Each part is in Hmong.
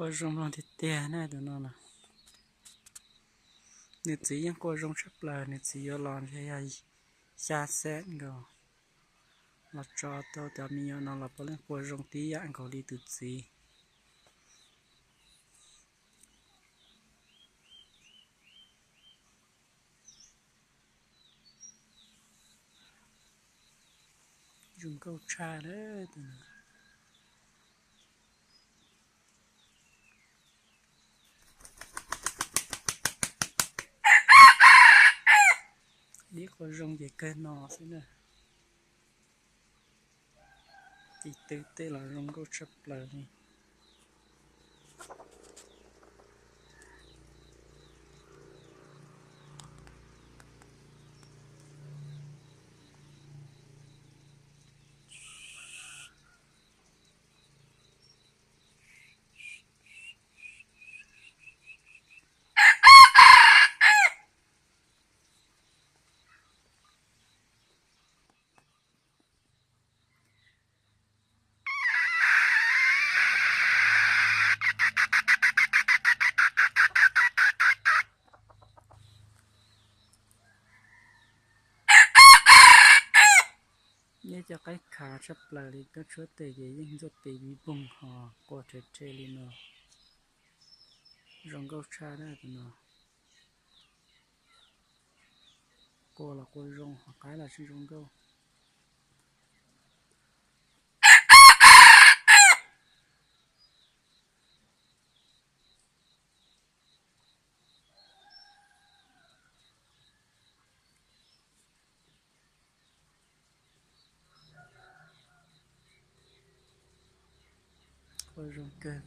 Qua zoo mloog tiag tiag na tus no na. Nws txiv yeej qua zoo tshaj plaws, nws txiv yuav los ntshe yog xya xees nkaus. Los tso tau cov me nyuam no los puav leej qua zoo tib yam nkaus li tus txiv. Zoo nkauj tshaj lawm tus no. Dib qua zoo ces kawg no xwb na. Tis tw tej los zoo nkauj tshaj plaws li. Nyob cov qaib khav tshaj plaws li, koj tshuab tes ces yeej ntxuaj tes viv voog ho qua rhe rhe li no. Zoo nkauj tshaj tus no. Qua los qua zoo, ho qaib los tsis zoo nkauj. Qua zoo kawg.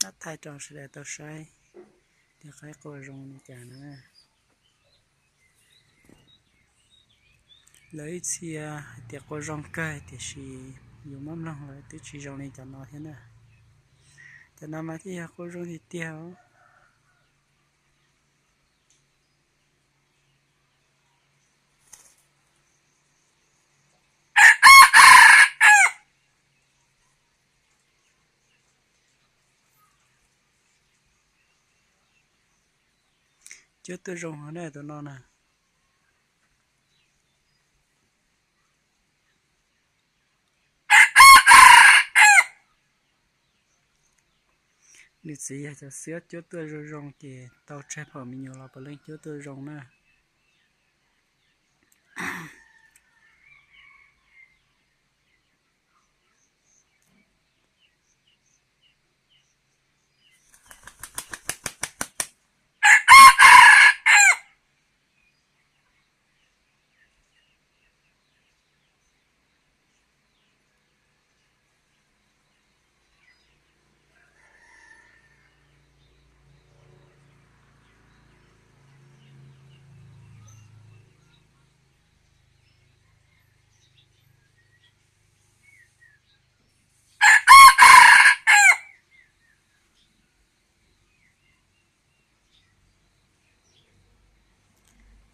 Ab, thaij rau sawv daws tau saib tias qaib qua zoo li cas na. Lawv ib txhia hais tias qua zoo kawg tiam sis yus muab mloog lawm twb tsis zoo li cov no thiab na. Cov no mas thiaj yog qua zoo tiag tiag os. Cuab tuaj zoo heev na tus no na. Nws txiv yog cov xwb cuab tuaj zoo zoo ces tau tsawg phaum me nyuam los puav leej cuab tuaj zoo na.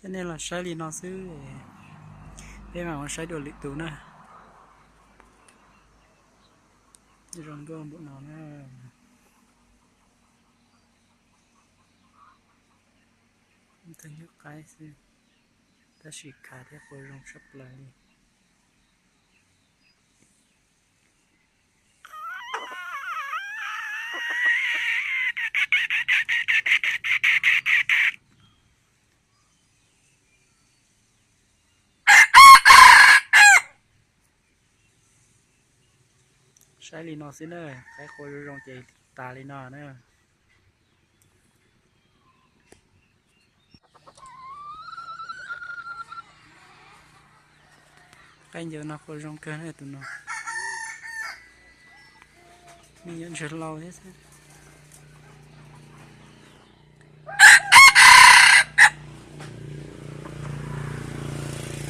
Coj nej los saib li no xwb, peb mam mus saib dua lwm tus na. Zoo nkauj npaum no na. Tag nyuag qaib xwb, tab sis khav thiab qua zoo tshaj plaws li. Saib li no xwb na, qaib qua zoo zoo ces tas li no na. Qaib ncaws no qua zoo kawg na tus no. Me nyuam ntsuag laus thiab xwb.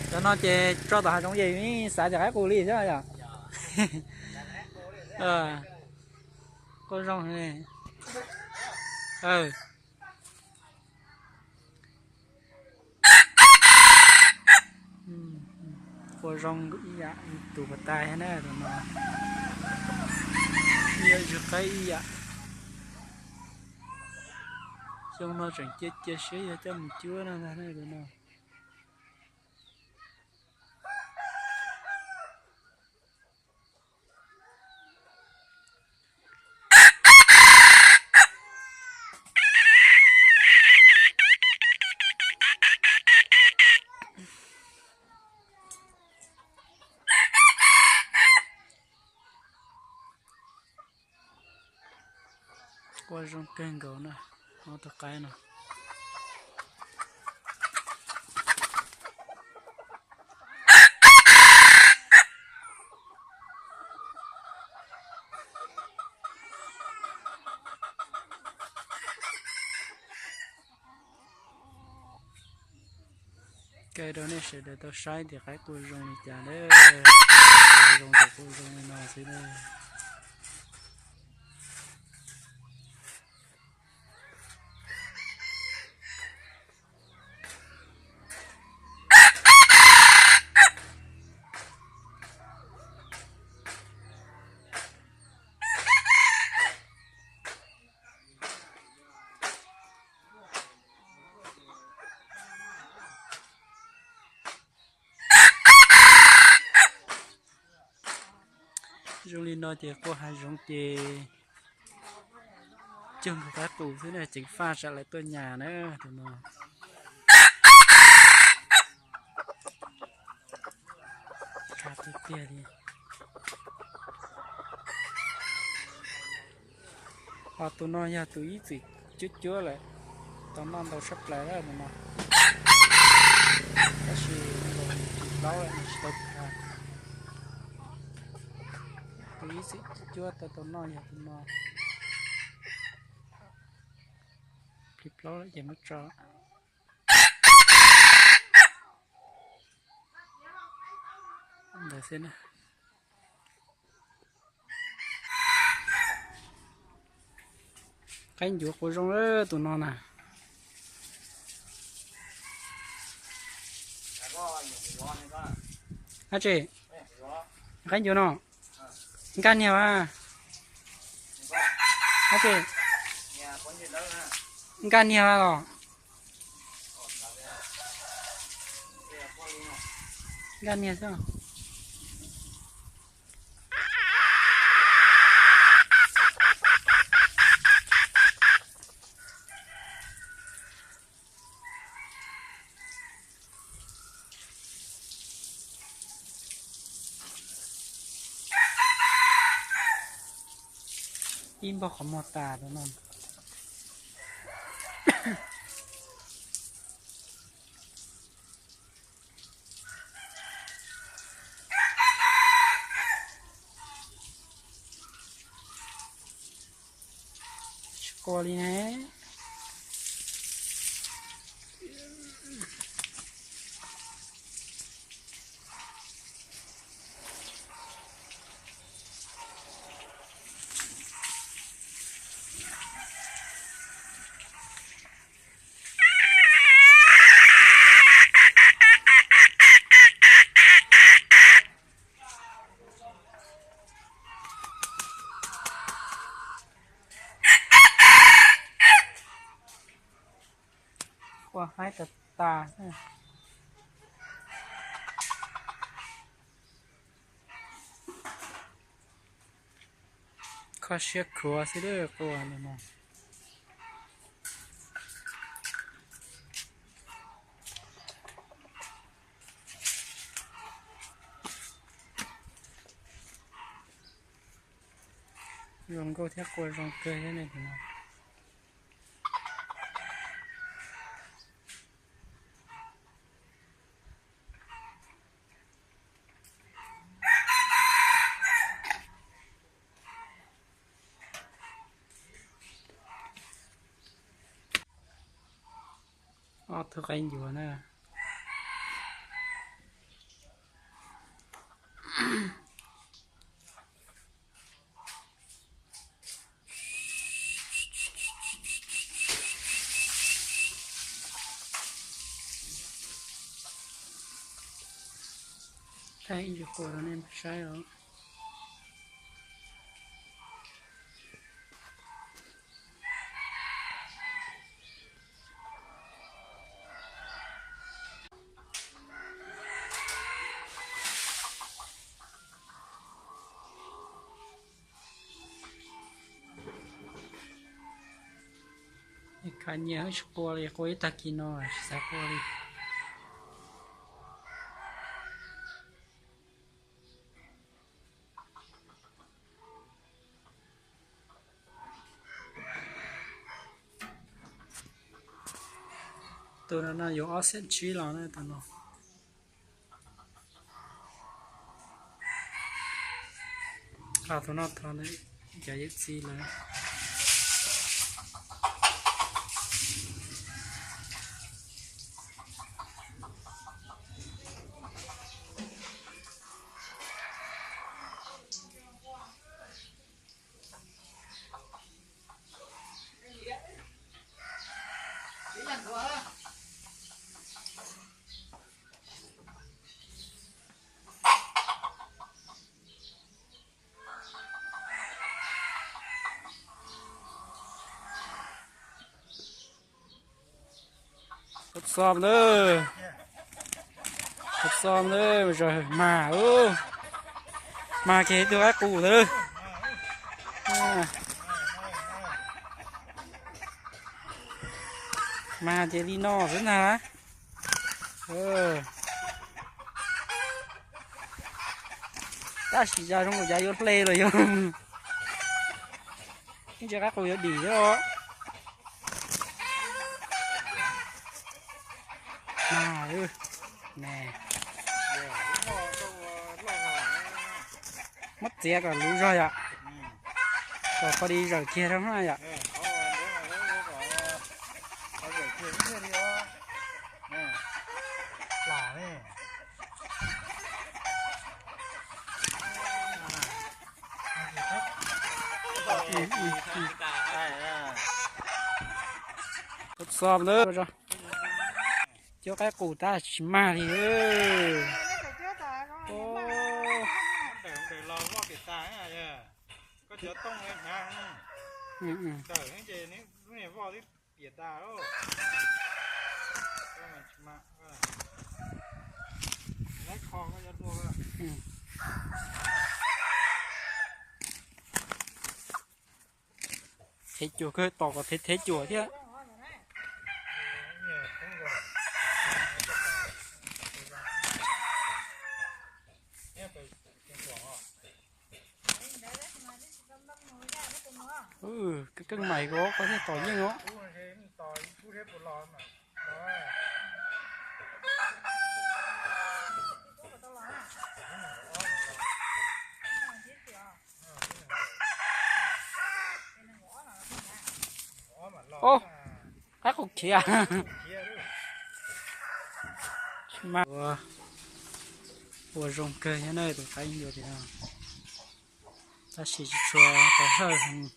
Cov no ces tso tom hav zoov ces xav tias qaib qus li xwb yom. Qua zoo li. Qua zoo ib yam tus puas tag thiab na tus no. Ib yam zws qaib ib yam. Xyoo no tseem cia cia siab yog coj mus cuab no ntag na tus no. Qua zoo kawg nkaus na, ob tug qaib no. Kaw rau nej sawv daws tau saib tias qaib qua zoo li cas na. Qua zoo ces qua zoo li no xwb na. Zoo li no ces qua hav zoov ces cog nkaus qaib qus xwb na, ceev faj tsam lawv tuaj nyas na tus no. Tiag tiag li. Ho tus no yog tus ib txwm cuab cuab lawm, tau noj ntau tshaj plaws lawm tus no. Tab sis nkaus tus plaub lawm nws tsis tau kha. Tus ib txwm cuab tau tau noj yog tus no. Plig plaub lawm ces muab tso. Ntawd xwb na. Qaib ncuav qua zoo lawm tus no na. Ab tsi, qaib ncuav no, nkag niag a. Ab tsi, nkag niag los. Nkag niag xwb. Ib npog qhov muag tas rau no. Tsis qua li ne. Qua haib tas tas xwb. Kho siab khuav xwb lawm qua no. Zoo nkauj thiab qua zoo kawg thiab ne tus no. Ob tug qaib ncuav na. Thaij ib ntsis quas rau nej saib os. Khav nyiaj tsis qua li, qua ib tag kis no tsis xav qua li. Tus no no yuav ob xees tsib los na tus no. Tus no tho cov yawm txiv lawm. Koj txom na, koj txom na, zaws mag, mag kiag ib tug qaib qus ntawd. Mag ces li no xwb ntag. Tab sis cas zoo nkaus cas yuav hle los yog ib ntsis qaib qus yuav dim xwb os. Muab txiav kom luv zog yom, kom pov di zawm kiag rau na yom. Koj txom na, cuab qaib qus tab tsis mag li. Thev cuag kawg, tos kom thev thev cuag thiab. Keej mais ko, koj thiaj tom yeej os. Ov, qaib qus khiav. Ua zoo kawg thiab na tus qaib ncuav tim no, tab sis tsis tshua tau hawj heev.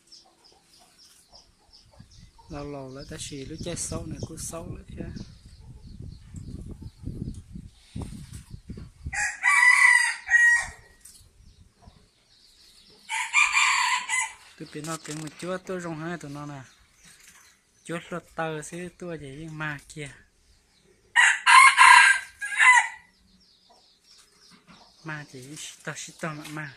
Laus laus lawm tab sis lub caij xaub nws kuj xaub lawm thiab. Tus pem no keev mus cuab tuaj zoo heev tus no na. Cuab hluav taws xwb tuaj ces yeej mag kiag. Mag ces yeej sib tog sib tog mam mag.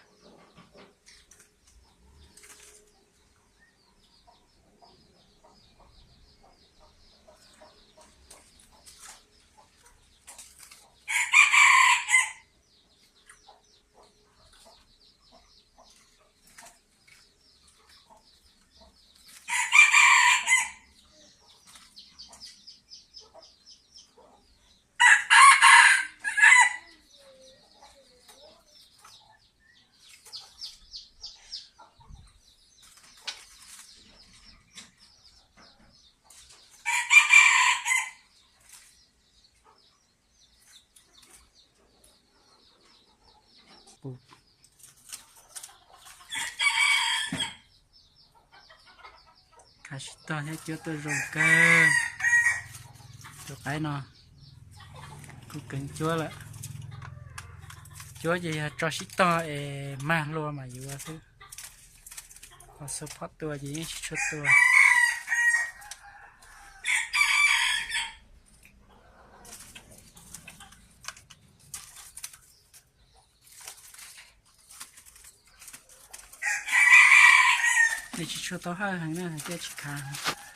Sib tog thiab cuab tuaj zoo kawg. Tus qaib no kuj kheev cuab lawm. Cuab ces yog tso sib tog es mag hlua mas yuav xwb. Ho xub phob tua ces yeej tsis tshua tua. Nws tsis tshua tau hawj heev na, thiaj tsis khav.